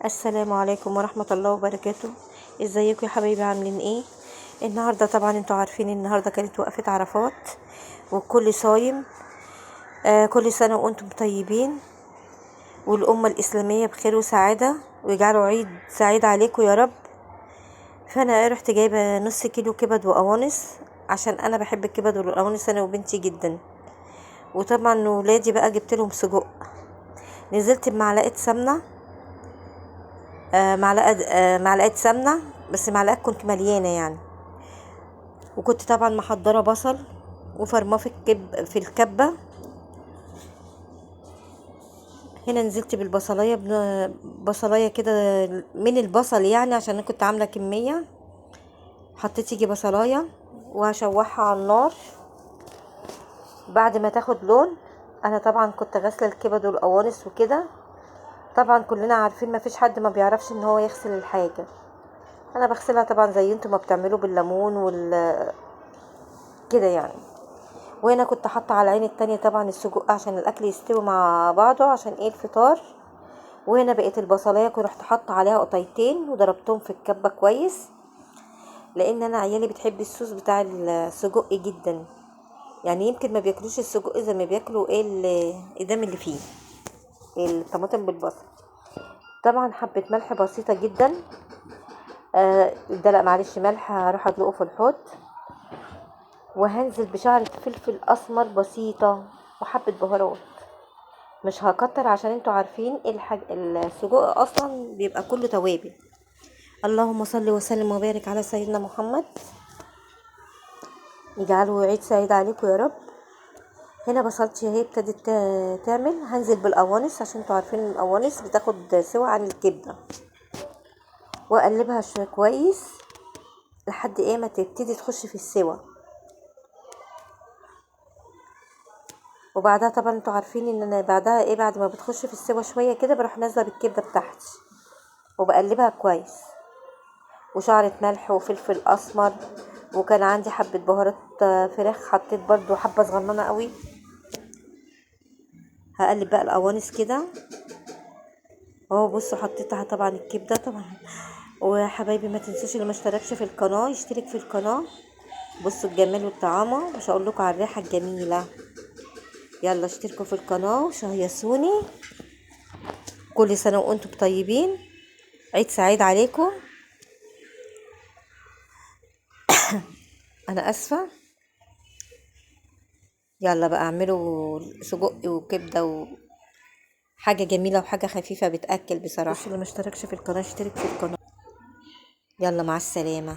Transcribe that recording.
السلام عليكم ورحمة الله وبركاته. ازيكم يا حبايبي، عاملين ايه النهاردة؟ طبعا انتوا عارفين النهاردة كانت وقفة عرفات والكل صايم. كل سنة وانتم طيبين، والأمة الإسلامية بخير وسعادة، ويجعلوا عيد سعيد عليكم يا رب. فأنا رحت جايبة نص كيلو كبد وقوانص، عشان أنا بحب الكبد والقوانص أنا وبنتي جدا، وطبعا ولادي بقى جبت لهم سجق. نزلت بمعلقة سمنة، معلقة سمنة بس، معلقة كنت مليانة يعني. وكنت طبعا محضرة بصل وفرماه في الكبة. هنا نزلت بالبصلاية، بصلاية كده من البصل يعني، عشان انا كنت عاملة كمية. حطيت يجي بصلاية وهشوحها على النار بعد ما تاخد لون. انا طبعا كنت غاسلة الكبد والقوانص وكده، طبعا كلنا عارفين ما فيش حد ما بيعرفش ان هو يغسل الحاجة. انا بغسلها طبعا زي انتوا ما بتعملوا بالليمون وال كده يعني. وهنا كنت حاطه على العين التانية طبعا السجق عشان الاكل يستوي مع بعضه، عشان ايه الفطار. وهنا بقيت البصلايه كنت رحت حاطه عليها قطيتين وضربتهم في الكبه كويس، لان انا عيالي بتحب الصوص بتاع السجق جدا، يعني يمكن ما بياكلوش السجق زي ما بياكلوا ايه الادام اللي فيه الطماطم بالبصل. طبعا حبه ملح بسيطة جدا، ده لا معلش ملح هروح ادلقه في الحوض. وهنزل بشعرة فلفل اسمر بسيطة وحبه بهارات، مش هكتر عشان انتوا عارفين السجق اصلا بيبقى كله توابل. اللهم صل وسلم وبارك على سيدنا محمد، يجعله عيد سعيد عليكم يا رب. هنا بصلتي اهي ابتدت تعمل، هنزل بالقوانص عشان انتوا عارفين القوانص بتاخد سوا عن الكبده، واقلبها شوية كويس لحد ايه ما تبتدي تخش في السوا. وبعدها طبعا انتوا عارفين ان انا بعدها ايه، بعد ما بتخش في السوا شوية كده بروح نازله بالكبده بتاعتي وبقلبها كويس، وشعره ملح وفلفل اسمر، وكان عندي حبه بهارات فراخ حطيت برضو حبه صغننه قوي. هقلب بقى القوانص كده اهو، بصوا حطيتها طبعا الكبده طبعا. وحبايبي ما تنسوش اللي ما اشتركش في القناة يشترك في القناة. بصوا الجمال والطعامه، مش هقول لكم على الريحة الجميلة. يلا اشتركوا في القناة وشهيصوني. كل سنة وانتم طيبين، عيد سعيد عليكم. انا اسفه. يلا بقى اعملوا سجق وكبده وحاجه جميلة وحاجه خفيفة بتاكل بصراحة. اللي ما اشتركش في القناة اشترك في القناة. يلا مع السلامة.